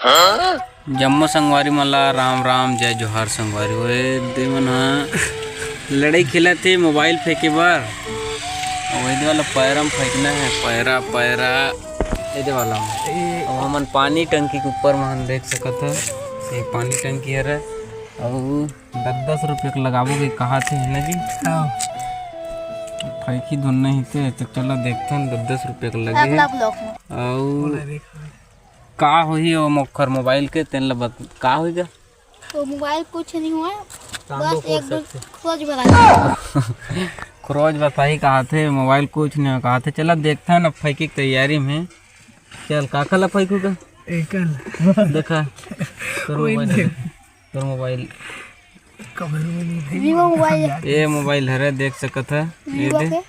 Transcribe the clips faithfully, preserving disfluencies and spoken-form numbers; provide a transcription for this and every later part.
जम्मो संगवारी मन ला राम राम, जय जोहार संगवारी। ओए दे मन ह लड़ई खेलत हे मोबाइल फेंके बर। ओए दे वाला पैरा म फेंकना हे, पैरा, पैरा। ए दे वाला म। अब हमन पानी टंकी के ऊपर म हम देख सकत ह, ये पानी टंकी हरे। अउ दस दस रुपये के लगाबो के कहा थे, है ना जी? हाँ। फैकी धुन नहीं थे, तो चलो देखथन, दस दस रुपये के लगे हे। अगला ब्लॉक में। अउ का होही ओ मोखर मोबाइल के, तेन ल बत-, का होही गा? तो मोबाइल कुछ नहीं हुआ, बस एक दो खरोच बताही। खरोच बताही कहा थे, मोबाइल कुछ नहीं हुआ कहा थे। चला देखथन, अब फैकी के तैयारी में। चल, काका ला फैकू का? एकल। देखा, तोर कोई मोबाइल नहीं। हरे। तोर मोबाइल। कमर में नहीं भाई, Vivo मोबाइल। ये मोबाइल हरे, देख सकत ह। ये Vivo दे। के।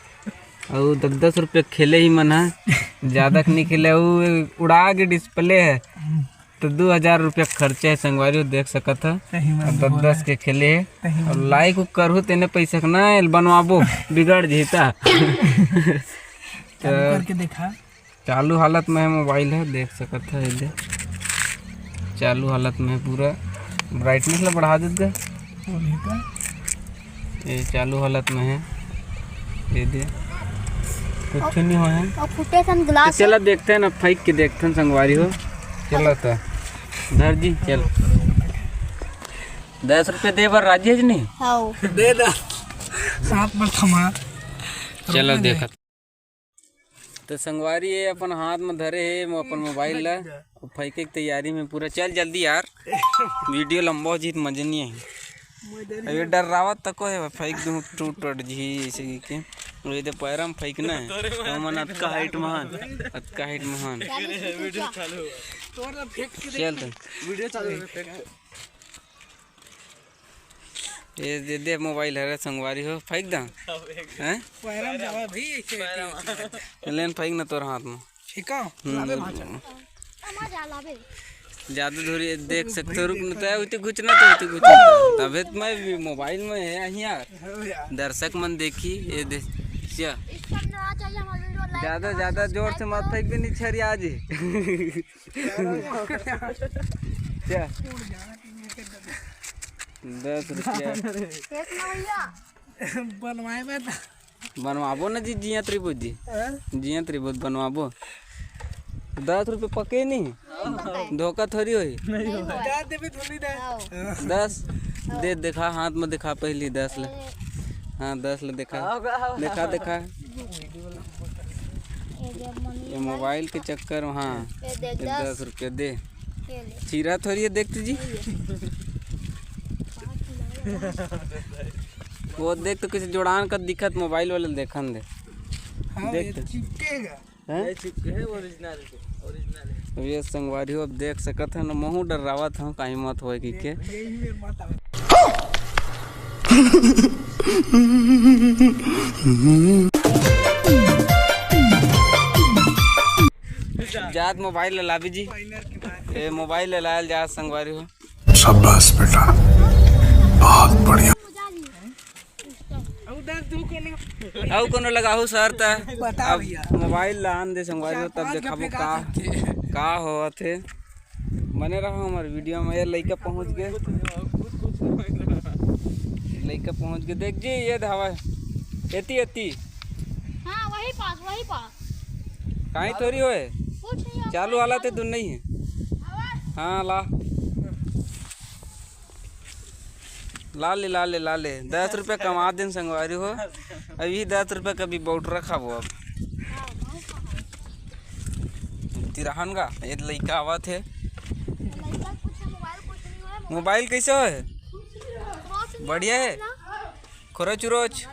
अउ दस दस रुपये खेले ही मन ह, ज्यादा के नहीं खेले। अउ उड़ा के डिस्प्ले हे, तो दो हजार रुपये खर्चे हे संगवारी, देख सकत ह। सही में अब दस दस के खेले हे। सही में। अब लाइक उक करहु, तेने पैसा के ना बनवाबो, बिगड़ जही ता। चालू तो करके देखा। चालू हालत में हे मोबाइल ह, देख सकत ह। ये दे, चालू हालत में हे पूरा। ब्राइटनेस ला बढ़ा देत गा। ये चालू हालत में हे, ये दे, कुछ नहीं होय हे। अउ फुटे सन तो ग्लास चला हे। देखथन, अब फैक के देखथन संगवारी हो। चला त धर जी, चल। दस रुपये दे बर राजी हे जी नहीं? हाँ। दे दा। साथ में थमा। चलो देखत। तो संगवारी ये अपन हाथ में धरे हे, वो अपन मोबाइल ला, वो फैके के तैयारी में पूरा। चल जल्दी यार, वीडियो लंबा हो जी त मजा नहीं आही। अब ये डर्रावत तको हे, फैक दूँ टूट टूट जी ऐसे की के। ये दे पैरा में फैकना हे, तो मन अतका हाइट में हन, अतका हाइट में हन। चल तो। ये दे दे मोबाइल हरे संगवारी हो, फैक दा। हैं? पैरा में जावा भाई, ऐसे, ऐसे। लेन फैक ना तोर हाथ में। ठीक है? हम्म। लाबे भाचा। ज्यादा दूरी देख सकते हो, रुक न, तो उती घुचना, तो उती घुचना। तबे तो मैं भी मोबाइल में हे, यहीं यार। हो यार। दर्शक मन देखी, ये दे, क्या? ज्यादा, ज्यादा जोर से मत फैक दे, नहीं छरिया जी। क्या? दस रुपया। एक ना भैया। बनवाए में ना। बनवाबो ना जी, जियत रहिबो जी। हाँ? जियत रहिबो, बनवाबो। दस रुपये पके नहीं? नहीं पकाए। धोखा थोड़ी होई। नहीं होगा। दस देबे थोड़ी दे। हाँ। दस। दे, देखा, हाथ में देखा पहली दस ले। हाँ, दस ले देखा। देखा, देखा। ये मोबाइल के चक्कर में, हाँ। ये दे ये दस। दस रुपये दे। ये ले। चीरा थोड़ी है, देख तो जी। वो देख तो किसी जोड़ान का दिखत, मोबाइल वाले देखन दे। हाँ, देख ये तो। चिपकेगा। हैं? ये चिपके है, ओरिजिनल के, ओरिजिनल है। तो ये संगवारी हो, अब देख सकत है ना, महू डर्रावत हूँ, कहीं मत होए कि के। यही में मत आवे। जात मोबाइल ले लाबी जी। ए, मोबाइल ले लायल जात संगवारी हो। शाबाश बेटा, बहुत बढ़िया। अउ कोनो लगाहू सर त। बता अब भैया। मोबाइल ला आन दे संगवारी हो, तब देखाबो का, का होवत हे। बने रहो हमारे वीडियो में। ये लइका पहुंच गए, लइका पहुंच गए। देख जी, ये धावा एती एती। हाँ, वही पास, वही पास। काहीं थोड़ी होए। कुछ नहीं होता चालू है, वाला ते चालू। दुन नहीं है। आवाज। हाँ, ला। ला ले, ला ले, ला ले। दस रुपया कमा देन संगवारी हो। अभी दस रुपया कभी बउटरा खाबो अब। तिरहन गा, ये लइका आवत हे। मोबाइल कैसे होए? बढ़िया है। खरोच उरोच।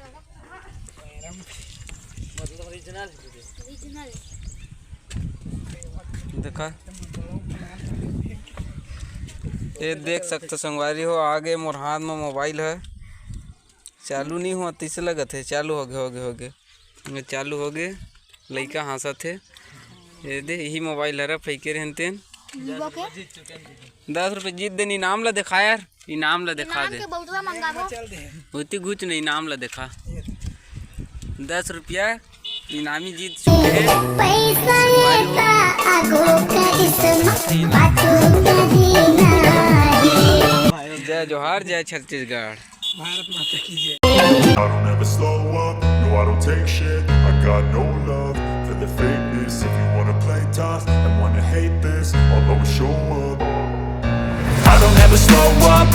देखा, ये देख सकते संगवारी हो, आगे मोर हाथ में मोबाइल है, चालू नहीं हुआ, तैसे लगत है चालू हो गए, हो गए, हो गए, ये चालू हो गए। लइका हाँसत हे, ये दे, यही मोबाइल हरा फैके रहन तेन। वीवो के। दस रुपये जीत देन, इनाम ला देखा यार। इनाम ला देखा इनाम दे। के बउटरा मंगाबो। होती कुछ नहीं, इनाम ला देखा। दस रुपया इनामी जीत चुके हैं। पैसा ये का आगो करिश्मा, बातों के हार जाए छत्तीसगढ़। भारत माता की जय। I don't ever slow up, no, I don't take shit. I got no love for the fakeness. If you wanna play tough and wanna hate this, I'll always show up. I don't ever slow up,